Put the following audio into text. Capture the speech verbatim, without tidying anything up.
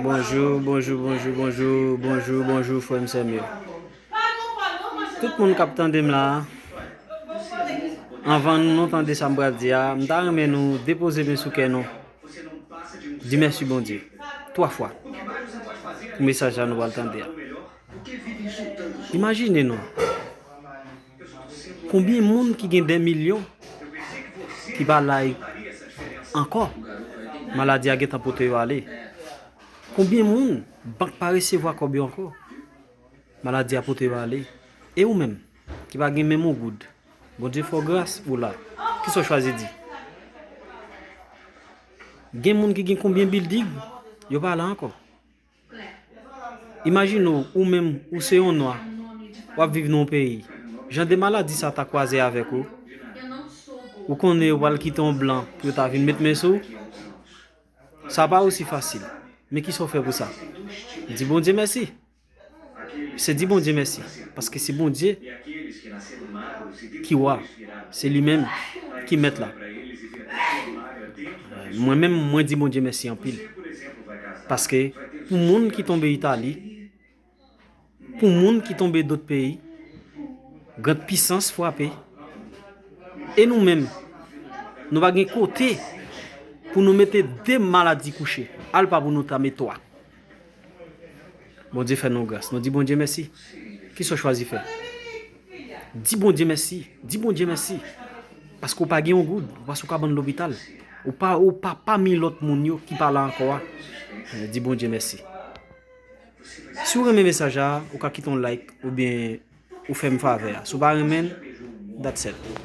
Bonjou, bonjou, bonjou, bonjou, bonjou, bonjou, frè m, sè m yo. Tout moun k ap tande m la, anvan nou tande sa m pral di a, m ta renmen nou depoze men sou kè nou. Di mèsi Bondye. Twa fwa. Pou mesaj la nou pral tande a. Imajine non. Konbyen moun ki gen dè milyon ki pa la ankò? Maladi a gentan pote yo ale. Konbyen moun bank pa resevwa kòb yo ankò? Maladi a pote yo ale. E ou menm, ki pa gen menm yon goud, Bondye fè w gras, ou la. Kisa w chwazi di? Gen moun ki gen konbyen bilding, yo pa la ankò. Imajine w, ou menm, ou se yon nwa, w ap viv nan yon peyi. Jan de maladi sa ta kwaze avèk ou, ou konnen yo pral kite yon blan pou yo ta vin met men sou ou. Sa pa osi fasil. Men kisa w fè pou sa? Di Bondye mèsi. Se di Bondye mèsi, paske se Bondye ki wa, se li menm ki mèt la. Mwen menm, mwen di Bondye mèsi anpil. Paske pou moun ki tonbe Itali, pou moun ki tonbe dòt peyi, grand pisans frape. E nou menm, nou pa gen kote pou nou mete de maladi kouche. Al pa pou nou ta met twa. Bondye fè nou gras. Nou di Bondye mèsi. Kisa w chwazi fè? Di Bondye mèsi. Di Bondye mèsi. Paske w pa gen yon goud. Paske w ka bann lopital. Ou pa, ou pa pami lòt moun yo ki pa la ankò a. Eh, di Bondye mèsi. Si w renmen mesaj la, ou ka kite yon like oubyen ou fè m favè a. Si w pa renmen l, that's it.